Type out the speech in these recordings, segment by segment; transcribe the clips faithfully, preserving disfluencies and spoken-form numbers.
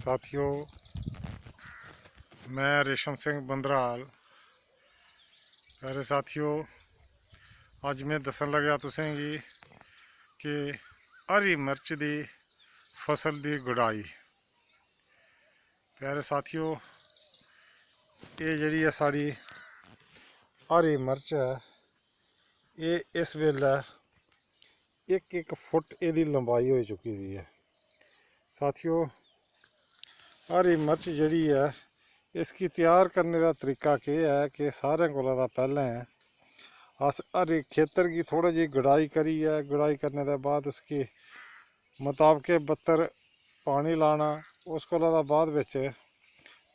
साथियो, मैं रेशम सिंह बंदराल। प्यारे साथियो, अज्ज मैं दस्सन लगेआ तुसेंगी कि हरी मिर्च दी फसल दी गुडाई। प्यारे साथियो, एह् जेह्ड़ी ऐ साढ़ी हरी मिर्च ऐ, एह् इस बेल्लै इक इक फुट एह्दी लंबाई होई चुकी दी ऐ। साथियो, हरी मिर्च जेह्ड़ी ऐ, इसगी त्यार करने दा तरीका केह् ऐ कि सारें कोला दा पैह्लें अस हरी खेतर गी थोह्ड़ा जेही गुडाई करियै, गुडाई करने दे बाद उसगी मताबके बत्तर पानी लाना। उस कोला दा बाद बिच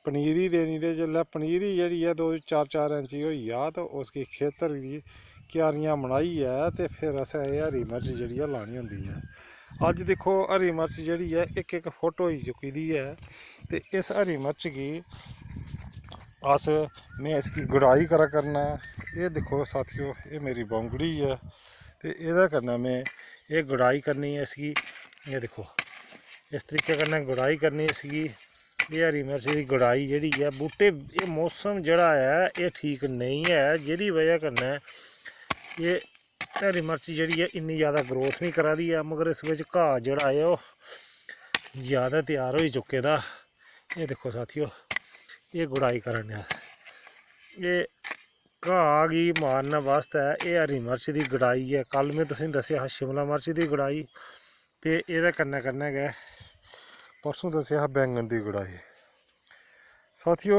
पनीरी देनी, ते जेल्लै पनीरी जेह्ड़ी ऐ दो चार चार इंची होई जा, ते उसगी खेतर गी क्यारियां बनाइयै ते फिर असें एह् हरी मिर्च जेह्ड़ी ऐ लानी होंदी ऐ। अज्ज दिक्खो, हरी मिर्च जेह्ड़ी ऐ इक इक फुट होई चुकी दी ऐ, ते इस हरी मिर्च गी अस, में इसगी गुडाई करा करना। एह् दिक्खो साथियो, एह् मेरी बौंगड़ी ऐ, ते एह्दे कन्नै में एह् गुडाई करनी ऐ इसगी। एह् दिक्खो, इस तरीके कन्नै गुडाई करनी इसगी। एह् हरी मिर्च दी गुडाई जेह्ड़ी ऐ, बूह्टे, एह् मौसम जेह्ड़ा ऐ, एह् ठीक नेईं ऐ, जेह्दी बजह कन्नै एह् हरी मिर्च जेह्ड़ी ऐ, इन्नी ज़्यादा ग्रोथ निं करा दी ऐ, मगर इस बिच घाऽ जेह्ड़ा ऐ, ओह् ज़्यादा त्यार होई चुके दा। एह् दिक्खो साथियो, एह् गुडाई करा ने अस। एह् घाऽ गी मारने बास्तै एह् हरी मिर्च दी गुडाई ऐ। कल में तुसेंगी दस्सेआ हा शिमला मिर्च दी गुडाई, ते एह्दे कन्नै कन्नै गै परसों दस्सेआ हा बैंगन दी गुडाई। साथियो,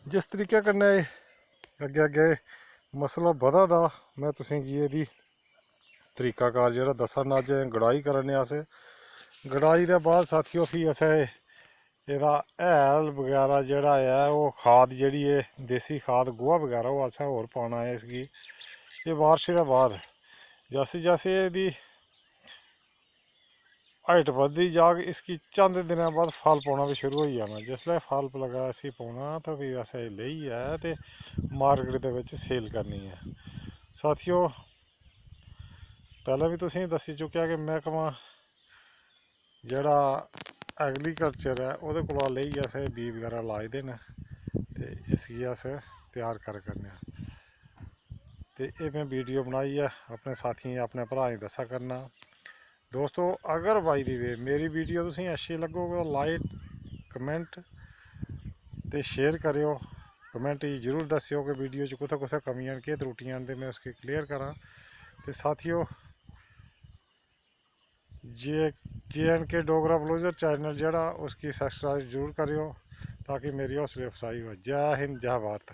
जिस तरीके कन्नै अग्गें अग्गें मसला बधा दा, में तुसेंगी एह्दी तरीकाकार जेह्ड़ा दस्सा ना। अज्ज गुडाई करा ने अस। गुडाई दे बाद साथियो, फ्ही असें एह्दा हैल बगैरा जेह्ड़ा ऐ, ओह् खाद जेह्ड़ी ऐ, देसी खाद, गोहा बगैरा, ओह् असें होर पाना ऐ इसगी। एह् बारश दे बाद जैसे जैसे एह्दी हाइट बधदी जाग, इसगी चंद दिनें बाद फल पौना बी शुरू होई जाना। जिसलै फल लगा इसी पौना, ते फ्ही असें एह् लेइयै ते मार्केट दे बिच सेल करनी ऐ। साथियो, पैह्लें बी तुसेंगी दस्सी चुकेआ कि मैह्कमा जेह्ड़ा एग्रीकल्चर ऐ, ओह्दे कोला लेइयै असें बीऽ बगैरा लाए दे न, ते इसगी अस त्यार करा करने आं। ते एह् में वीडियो बनाइयै अपने साथियें गी, अपने भ्राएं गी दस्सा करना। दोस्तो, अगर by the way मेरी वीडियो तुसेंगी अच्छी लग्गग, तां like, comment ते share करेओ। कमेंट च जरूर दस्सेओ कि वीडियो च कुत्थै कुत्थै कमियां न, केह् त्रुटियां न, ते में उसगी क्लियर करां। ते साथियो, J J and K Dogra blogger channel जेह्ड़ा, उसगी सब्सक्राइब जरूर करेओ, ताकि मेरी हौसला अफजाई होऐ। जै हिंद, जै भारत।